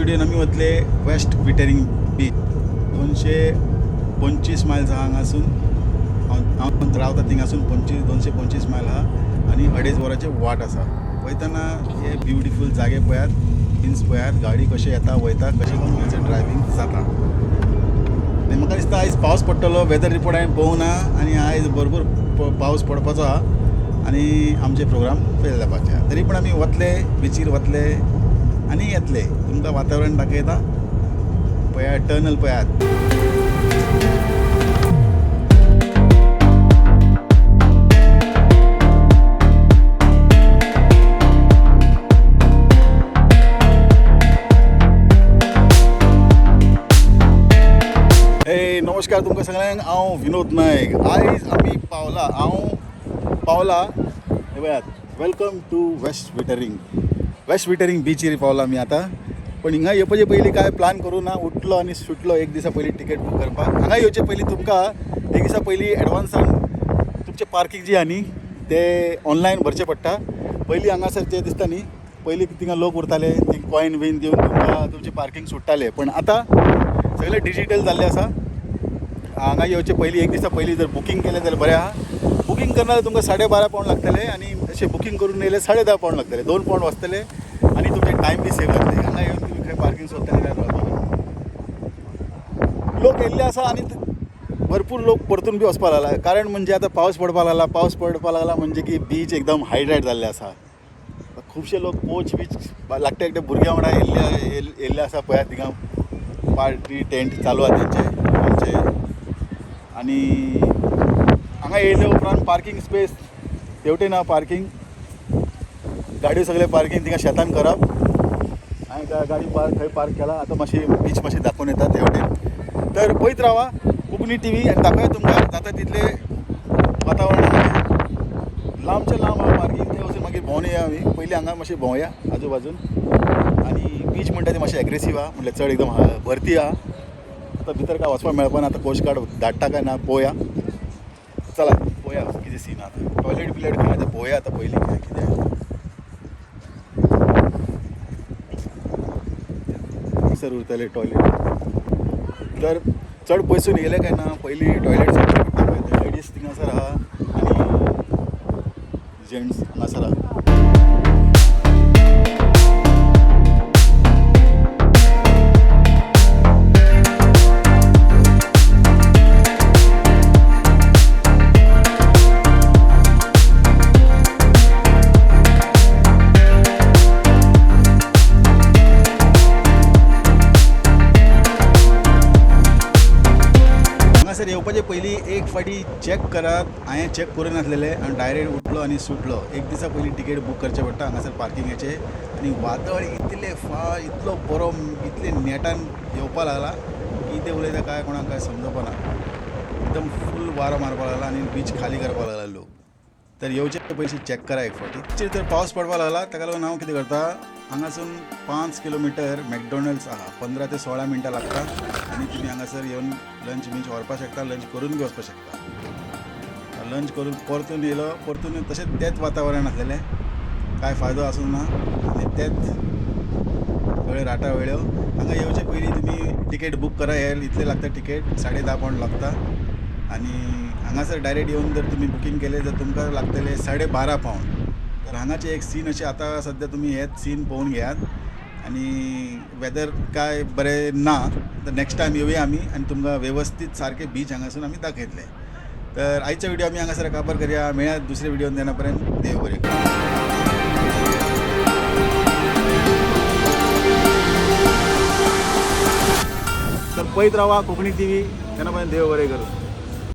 व्हिडियोन आमी वतले waste विटरिंग beach. 225 Miles आहा हांगासून. हांव रावता थिंगासून 225 मायल आहा आनी 2.5 वरांचे वाट आसा. वयतना हे ब्युटिफूल जागे पळयात, हिल्स पळयात, गाडी कशें येता वयता, कशें तुमचें ड्रायव्हींग जाता. आनी म्हाका दिसता आयज पावस पडटलो. वेदर रिपोर्ट हांवें पळोवंक ना आनी आयज भरपूर पावस पडपाचो आहा आनी आमचे प्रोग्राम फेल जावपाचे आहा. तरी पण आमी वतले, बिचीर वतले आनी येतले. तुमकां वातावरण दाखयता, पळयात, टनल पळयात. हे नमस्कार तुमकां सगळ्यांक. हांव विनोद नायक. आयज आमी पावला, हांव पावला हे पळयात, welcome to West Wittering. West Wittering बिचीर पावला आमी आतां. पण हिंगा येवपाचे पयलीं कांय प्लान करूं ना, उठलो आनी सुटलो एक दिसा पयलीं टिकेट बूक करपाक. हांगा येवचे पयलीं तुमकां एक दिसा पयलीं एडवान्सान तुमचें पार्कींग जी आहा न्ही ते ऑनलायन भरचें पडटा. पयलीं हांगासर जें दिसता न्ही, पयलीं थिंगा लोक उरताले, ती कॉयन बीन दिवन तुमकां तुमचें पार्कींग सोडटाले. पण आतां सगळें डिजीटल जाल्लें आसा. हांगा येवचे पयलीं एक दिसा पयलीं जर बुकींग केलें जाल्यार बरें आहा. बुकींग करना जाल्यार तुमकां 12.5 पावंड लागतले आनी अशें बुकींग करून येयल्यार 10.5 पावंड लागतले, 2 पावंड वाचतले आनी तुमचें टायम बी सेव जातलें. हांगा येवन तुमी खंय पार्कींग सोदतले काय कळपाक. लोक येयल्ले आसा आनी भरपूर लोक परतून बी वचपाक लागला. कारण म्हणजे आतां पावस पडपाक लागला. पावस पडपाक लागला म्हणजे की बीच एकदम हायड्रेट जाल्ले आसा. खुबशे लोक कोच बीच लागटे एकटे भुरग्यां वांगडा येयल्ले आसा. पळयात, थिंगा पार्टी टेंट चालू आहा तेंचे आमचे. आनी हांगा येयले उपरांत पार्कींग स्पेस तेवटेन आहा. पार्कींग गाडयो सगळे पार्कींग थिंगा शेतान करप. हांवें गाडी पार्क थंय पार्क केला. आतां मातशी बीच मातशी दाखोवन येता तेवटेन. तर पळयत रावा कोंकणी टीव्ही आनी दाखोवया तुमकां जाता तितलें वातावरण. लांबचे लांब आहा पार्कींग, थंय वचून मागीर भोंवन येया आमी. पयलीं हांगा मातशें भोंवया आजू बाजून. आनी बीच म्हणटा ती मातशें एग्रेसीव आहा, म्हणल्यार चड एकदम भरती आहा. आतां भितर काय वचपाक मेळपा ना. आतां कोस्ट गार्ड धाडटा काय ना पळोवया. चला पळोवया कितें सीन आहा. टॉयलेट बिलेट खंय आतां पळोवया. आतां पयलीं खंय कितें सर उरतले टॉयलेट. तर चड पयसून येयले काय ना पयलीं टॉयलेट सोदचें पडटा. पळय, लेडीज थिंगासर आहा आनी जेंट्स हांगासर आहा. हांगासर येवपाचे पयलीं एक फावटी चॅक करात. हांवें चॅक करूं नासलेलें आनी डायरेक्ट उठलो आनी सुटलो. एक दिसा पयलीं टिकेट बूक करचें पडटा हांगासर पार्किंगाचें. आनी वादळ इतलें इतलो बरो इतले नेटान येवपा लागला, कितें उलयता काय कोणाक काय समजपा ना. एकदम फूल वारो मारपाक लागला आनी बीच खाली करपाक लागला लोक. तर येवचे पयलीं चॅक करा एक फावटी. तर पावस पडपाक लागला, ताका लागून हांव कितें करता, हांगासून 5 किलोमिटर मॅकडॉनल्ड्स आहा, 15 ते 16 मिनटां लागता आनी तुमी हांगासर येवन लंच बींच व्हरपाक शकता, लंच करून बी वचपाक शकता. लंच करून परतून येयलो, परतून तशेंच तेंच वातावरण आसलेलें, कांय फायदो आसूं ना आनी तेंच सगळे राटा वेळ्यो. हांगा येवचे पयलीं तुमी टिकेट बूक करा. हे इतले लागता टिकेट, 10.5 पावंड लागता. आनी हांगासर डायरेक्ट येवन जर तुमी बुकींग केलें तर तुमकां लागतले 12.5 पावंड. तर हांगाचे एक सीन अशें आतां सद्या तुमी हेच सीन पळोवन घेयात. आनी वेदर काय बरें ना, तर नेक्स्ट टायम येवया आमी आनी तुमकां वेवस्थीत सारकें बीच हांगासून आमी दाखयतले. तर आयचो व्हिडिओ आमी हांगासर काबार करया. मेळया दुसरे व्हिडिओन, तेन्ना पर्यंत देव बरें करूं. तर पळयत रावा कोंकणी टीव्ही. तेन्ना पर्यंत देव बरें करूं.